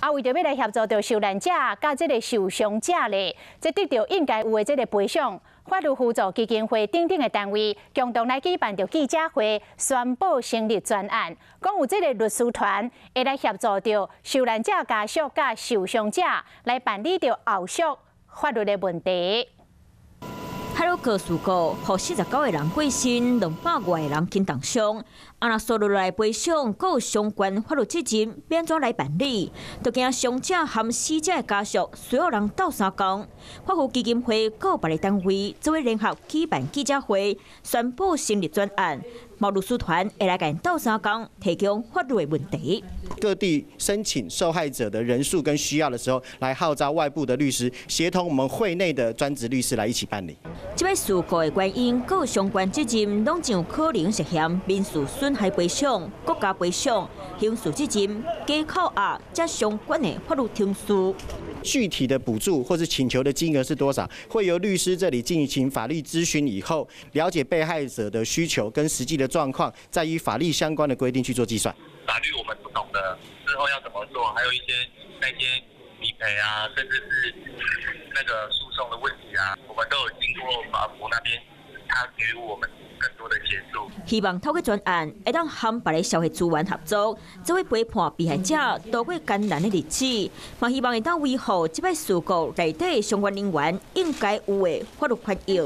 啊，為著欲來協助著受難者佮這个受傷者咧，這得著應該有的這个賠償，法律扶助基金會等等的單位共同來舉辦著記者會，宣布成立專案，講有這个律師團會來協助著受難者家屬佮受傷者來辦理著後續法律的問題。海陸閣事故，予49個人過身，200外個人輕重傷。啊，若煞落來賠償，閣有相關法律責任，欲按怎來辦理？就驚傷者和死者的家屬需要人鬥相共。法扶基金會閣別个單位做伙聯合舉辦記者會，宣布成立專案，嘛律師團會來共𪜶鬥相共，提供法律的問題。各地申請受害者的人數跟需要的時候，來號召外部的律師，協同我們會內的專職律師來一起辦理。這擺事故的原因，閣有相關責任，攏真有可能涉嫌民事損害賠償、國家賠償、刑事責任、假扣押這相關的法律程序。具體的補助或是請求的金額是多少，會由律師這裡進行法律諮詢以後，了解被害者的需求跟實際的狀況，再依法律相關的規定去做計算。法律我們不懂的，之後要怎麼做，還有一些那些理賠啊，甚至是那個訴訟的問題啊，我們都有經過法扶那邊，他給予我們更多的協助。希望透過專案，會當和別个社會資源合作，做伙陪伴被害者度過艱難的日子，嘛希望會當維護這擺事故內底相關人員應該有的法律權益。